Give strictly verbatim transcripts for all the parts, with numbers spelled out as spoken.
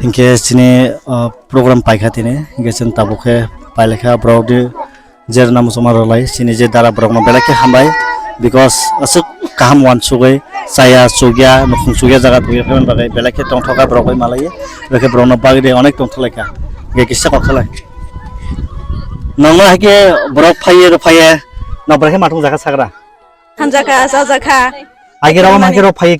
Hinkhe chini, uh, program paikha tini, hinkhe chwng tabuk khe pailaikha borok di jer namo choma rwlai chini je dara borok no belai khe hambai, because aswk kaham wansugwi chaya chukya nukhung chukya jaga thukya khe bagwi belai khe tongthokha borok bai malaiwi, belai khe borok no bagwi de onek tongthok laikha, hinkhe kisa kok khalai. Nongno haikhe borok phaiye rw phaiye, no belai khe matung jakha sagra. Hamjakha, chajakha. Agi rw ma khe rw phai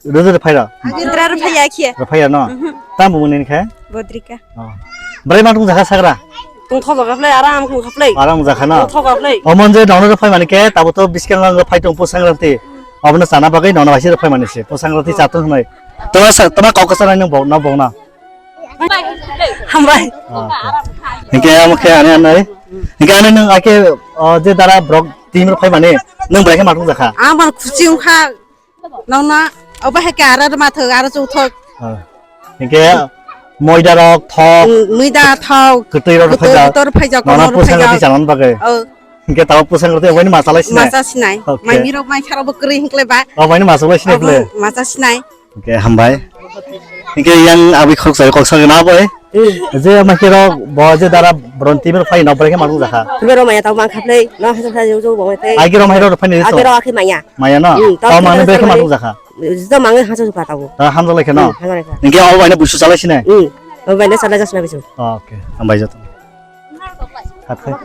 Rwjak rw phaira? Agi dra rw phaiya khe. Rw phaira no? Mhm. Tamo bumung nini khe? Bodrika. Oh. Bwrwi ma tong jakha sagra? Tong thogo khaplai, aram khaplai. Aram jakha no? Tong thogo khaplai. Omon je nono rw phai mani khe, tabo to biskang ang phai tong po sangranti. Abono chana bagwi nono waisi rw phai mani se. Po sangranti chatong hnai. Tama sa, tama kok kasa nai nang bok na bok na. Hambai. Ah, okay. Hinkhe amo khe ani anai. Hinkhe ani nang ake, oh, je dara brok team rw phai mani. Nang bwrwi khe ma tong jakha? Amar khusi wngkha. Nongno obo hai khe aro rwma thok, aro chukthok. Ah. Hinkhe moida rok thok. Mm, moida thok. Kwtwi rok kwtwi, phaijak. Kwtwi phaijak, nono kono pwsang rok rwphai rwtwi jak. Chanan bagwi. Oh. Hinkhe tabo pwsang rok twi obaini ma chalai sinai? Ma cha sinai. Okay. Mai mirok mai kharok bo kwrwi hinklai ba. Obaini ma chalai sinai. Abo bwle? Ma cha sinai. Hinkhe hambai. Hinkhe yang abwi khoroksa kok sa na bai. Je ma khe rok bo je dara bron team rok phai no bwrwi khe ma tong jakha. Phunai rok maya tabo mang khaplai, no hasa sa jong jong bo mai tei. Agi rok mai rok phai ni so. Agi rok akhe maya. Maya no? Hmm, tamo mane bwrwi khe ma tong jakha. Jito mangwi hasa jukha tabo. Ta hamjak lai khe no? Hmm, hamjak lai kha. Hinkhe abo bai no busu chalai sinai? Hmm, abo bai no chalai jasna bisu. Okay, hambai joto. Hathai.